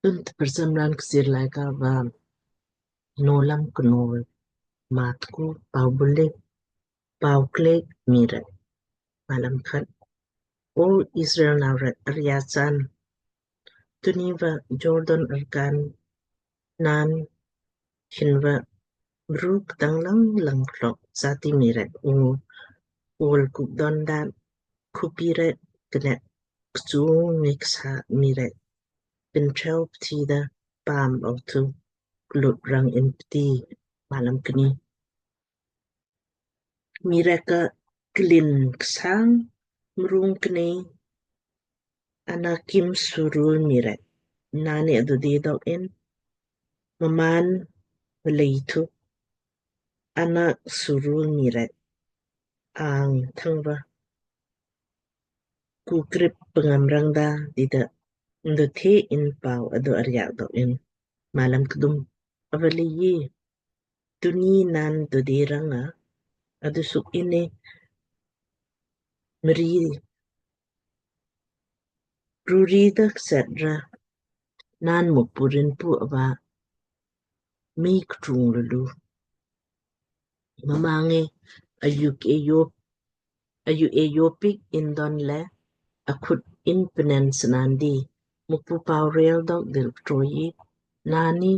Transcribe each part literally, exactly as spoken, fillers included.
Tun tprcham raan Kchiir Laaika va Nowlam Knowl. Maa tku. Pau bule, pau klek mii rek. Malam khat. O Israel nau rek, arya chaan. Tunni va Jordan arkaan naan hin va mru kdang lang lang klok chati mii rek ungu ol kuk don da khupi rek knek kchung ngi ksa mii rek pinchau pthi da paam au thu klut rang in pti. Malam kni. Mii rek ka klin ksang mrung kni Anakim surul mii rek naan ni adu di dok in mmaan mlei thu Anak surul mii rek ang thang va ku krip pngam rang da dida ndu the in pau adu aryak dok in. Malam kdum. Ava leiyi tunni naan du di rang a adu suk in ni mri ruri da kset ra naan Mukpu rinpu ava mei ktung lulu. Mmaan ngi ayu ke yop ayu e yopik in don le akhut in pnen snandi Mukpu pau rel dok dil ktroyi naan ni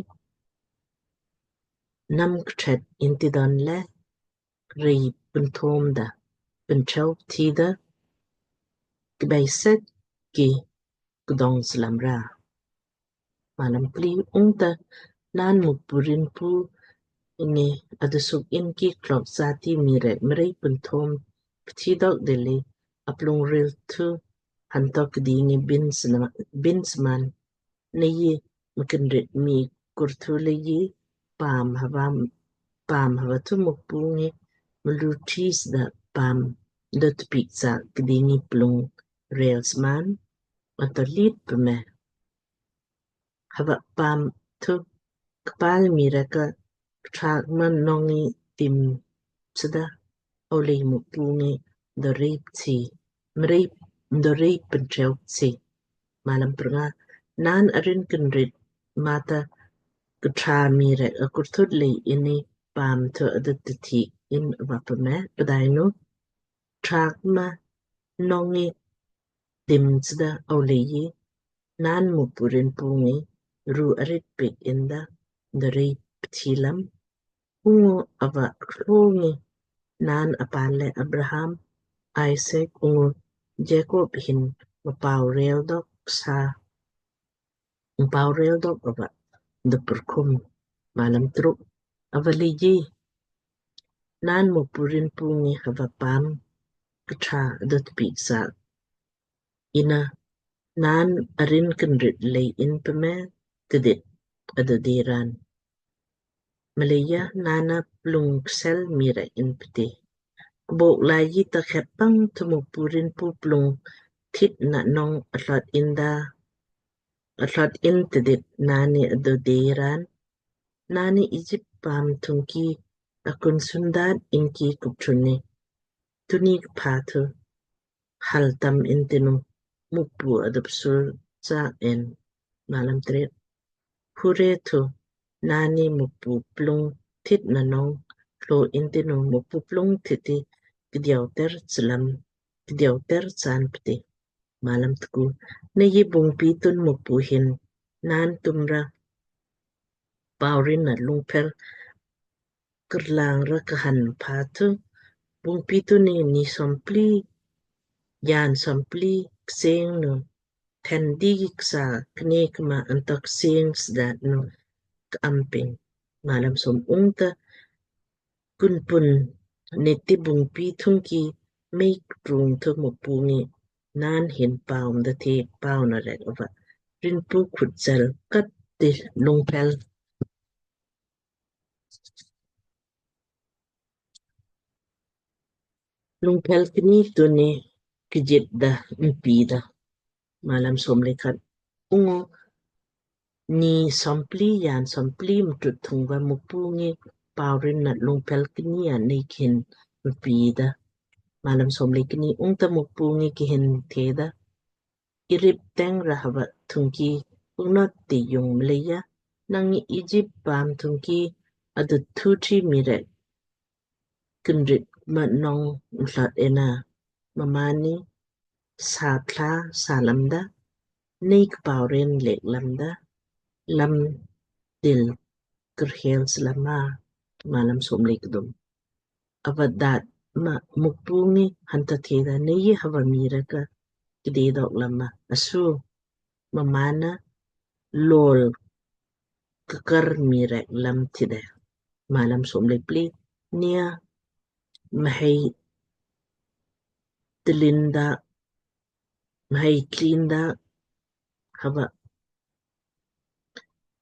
nam kthet in ti don le rei pnthom da pnchau pthi da kbai set ki kdong slam ra. Malam pli. Ungta naan Mukpu rinpu ngi adu suk in ki klok chati mii rek mrei pnthom pthi dok dili aplung ril thu hantok kdi ngi bin sna- bin sman neiyi mkinrit mii kurthu leiyi paam hava paam hava thu Mukpu ngi mlu tris da paam dot pik sa kdi ngi plung rel sman atolit pme. Hava paam thu kpal mii rek ka kthak ma nong ngi tim chda aulei Mukpu ngi dorei pthi mrei dorei pncheu pthi. Malam prnga. Naan arin kinrit mata ktha mii rek akurthut lei ini paam thu adat tithi in ava pme pdainu kthak ma nong ngi tim chda aulei naan Mukpu rinpu ngi ru arit pik inda dorei pthi lam. Ungu ava klung ngi naan apale Abraham, Isaac ungu Jacob hin mpau rel dok sa mpau rel dok ava da purkum. Malam truk. Ava leiyi naan Mukpu rinpu ngi hava paam ktha dot pik sa ina naan arin kinrit lei in pme tidit adu di raan. Mleija naan a plung ksel mii rek in pti. Kbok laayi ta khepang thu Mukpu rinpu plung thit na nong atlot inda atlot in tidit naan ni adu di raan. Naan ni Egypt paam thungki akun sundat inki kupchun ni tunni kpha thu hal tam in tinu Mukpu adap sul cha en. Malam tret. Hure thu naan ni Mukpu plung thit na nong klo in tinu Mukpu plung thit ti kdiau ter chlam kdiau ter chaan pti. Malam tku. Neiyi bungpi tun Mukpu hin naan tumra paurin na lungphel krlang ra kahan pha thu bungpi tun ni ni sompli yan sompli kseng nu then di ksa kne kma antok seng sdat nu ka amping. Malam som. Ungta kunpun niti bungpi thungki mei ktung thu Mukpu ngi naan hin pau mda the pau na rek ava rinpu khut sel kat ti lungphel lungphel kni tun ni kjit da mpi da. Malam som le khat. Ungu ni sompli yan sompli mtut thung va Mukpu ngi paurin na lungphel kni ya nei kihin mpi da. Malam som le kni. Ungta Mukpu ngi kihin theda, irip teng ra hava thungki ungnot ti jung mleija, nang ngi Egypt paam thungki adut thu thi mii rek kinrit ma nong mthlot ena, mmaanni sa thla sa lamda, nei kpau ren lek lamda, lam dil kerhel slama. Malam som lei kdum. Ava daat ma Mukpu ngi hanta theda, nei hava mii rek ka kdei dok lama, asu, mmaanna lol kkar mii rek lam tida. Malam som lei pli. Nei mhai tlinda, mhai tlinda hava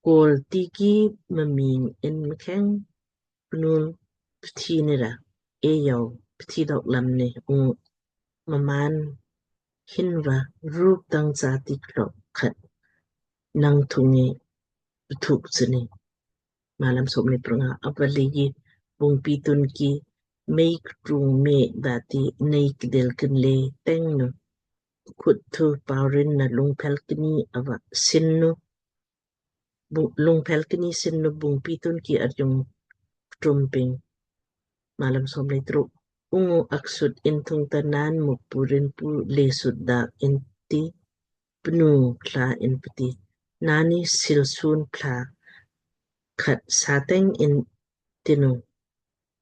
kol tiki mming in mkheng pnul pthi nira, e yau pthi dok lam ni, ungu mmaan hin va rup tang cha ti klok khat nang thung ngi pthuk chni. Malam som lei prnga. Ava leiji bungpi tun ki mei ktung me dati nei kdel kinle teng nu khut thu paurin na lungphel kni ava sin nu, lungphel kni sin nu bungpi tun ki arjung trumping. Malam som lei truk. Ungu aksut in thungta naan Mukpu rinpu le sut da inti pnu thla in pti. Naanni silsun thla khat sateng in tinu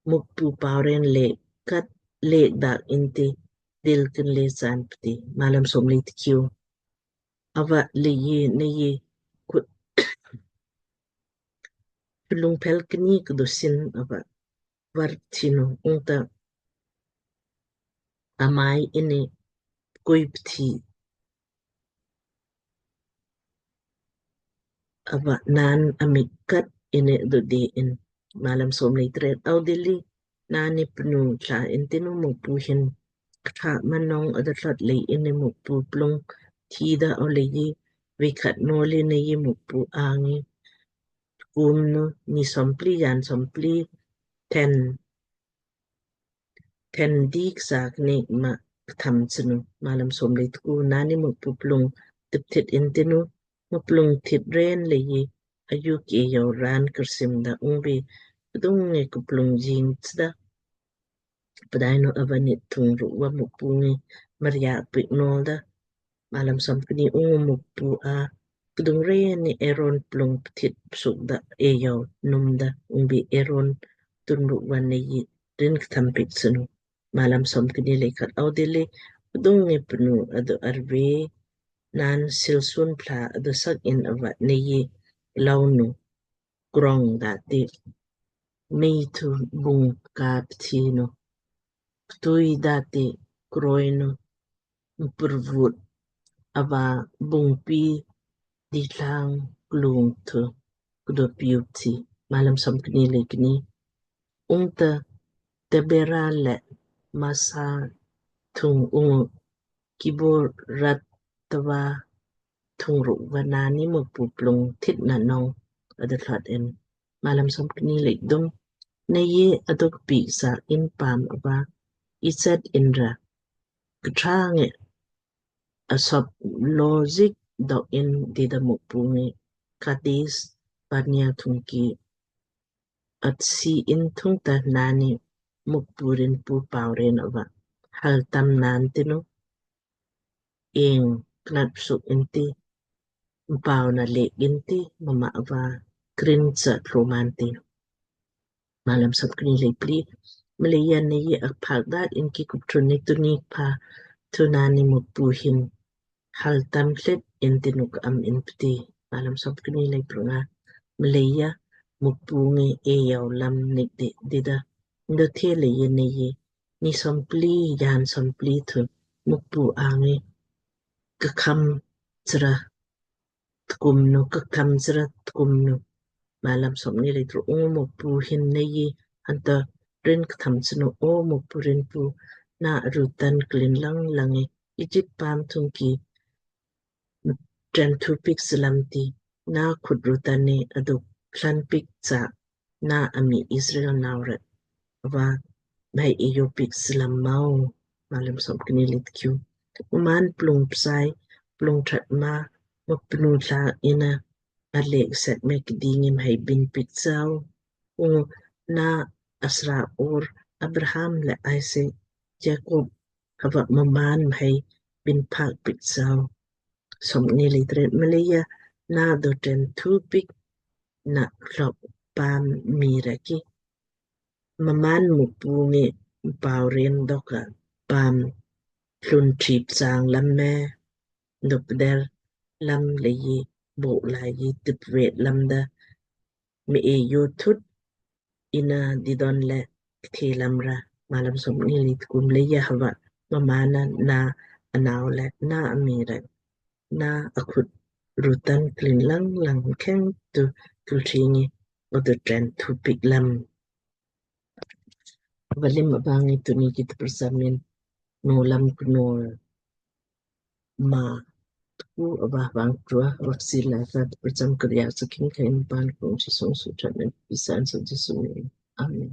Mukpu pauren le kat le dak inti dil kinle chaan pti. Malam som lei tkiu. Ava leiji nei khut lungphel kni kdu sin ava var thinu ungta amai ini kui pthi ava naan amik kat ini du di in. Malam som lei tret. Au dili naanni pnu thla in tinu Mukpu hin kṭha manong adu thlot lei ini Mukpu plung thida. Au leiji vei khat noli nei Mukpu angi kum nu ni som pli jan som pli then then dik sak nek ma ktham chnu. Malam som lei tku. Naanni Mukpu plung tipthit in tinu Mukpu plung thit ren leiji ayu ke yau ran kersim da ungbi kdung ngi kuplung jing chda. Pdainu ava nit thung rukva Mukpu ngi maria pik nol da. Malam som kni. Ungu Mukpu a kdung ren ni Eron plung pthit psuk da e yau num da ungbi Eron tun rukva nei rin ktham pik chnu. Malam som kni lei khat. Au dili kdung ngi pnu adu arve naan silsun thla adu sak in ava nei lau nu krong dati mei thu bung ka pthi nu ktui dati kroi nu mpurvut ava bungpi di thlang klung thu kdo piu pthi. Malam som kni lei kni. Ungta Tabera le Masa thung ungu Kiborath tava thung rukva naanni Mukpu plung thit na nong adu thlot in. Malam som kni lei kdum. Nei aduk pik sa in paam ava ichat inra kṭha ngi asop lozik dok in dida Mukpu ngi Kades Barnea thung ki atsi in thungta naanni Mukpu rinpu pauren ava hal tam naan tinu eng knat psuk inti mpau na lek inti mma ava krin cha thlo man ti. Malam som kni lei pli. Mleija nei aphak dat inki kupthun ni tuni pha thu naanni Mukpu hin hal tam thlit in tinu ka'am in pti. Malam som kni lei prnga. Mleija Mukpu ngi e yau lam nik di dida. Ndo the leiji nei ni som pli jan som pli thu Mukpu angi kakham chra tkum nu, kaktham chra tkum nu. Malam som kni lei truk. Ungu Mukpu hin nei hanta rin ktham chnu, O Mukpu rinpu, na rutan klin lang lang e Egypt paam thung ki tren thu pik slam ti, na khut rutan ni aduk thlan pik cha na ami Israel nau rek va mhai eyo pik slam mau. Malam som kni lei tkiu. Mmaan plung psai, plung that ma, mupnu tla inna alek set me kdingi mhai bin piksau. Ungu na asra or Abraham le Isaac, Jacob hava mmaan mhai bin pak piksau. Som ni litret mleija na do tren thu pik na klok paam mii rek ki mmaan Mukpu ngi mpau ren doka paam tlun trip sang lam me dopder lam leiji bo laiji tip vet lamda me e yo thut inna didon le kthe lam ra. Malam som ni lit kum leija hava mmaan na anau le na amii rek na akhut rutan klin lang lang kheng tu kiltringi odu tren thu pik lam. Valim abangi tuni ki tprsamin no lam kno ma ku aba bang krua vaksi la ka tprcham kriya sakin kain ban kong si song su chan pisan sa Jisu. Amen.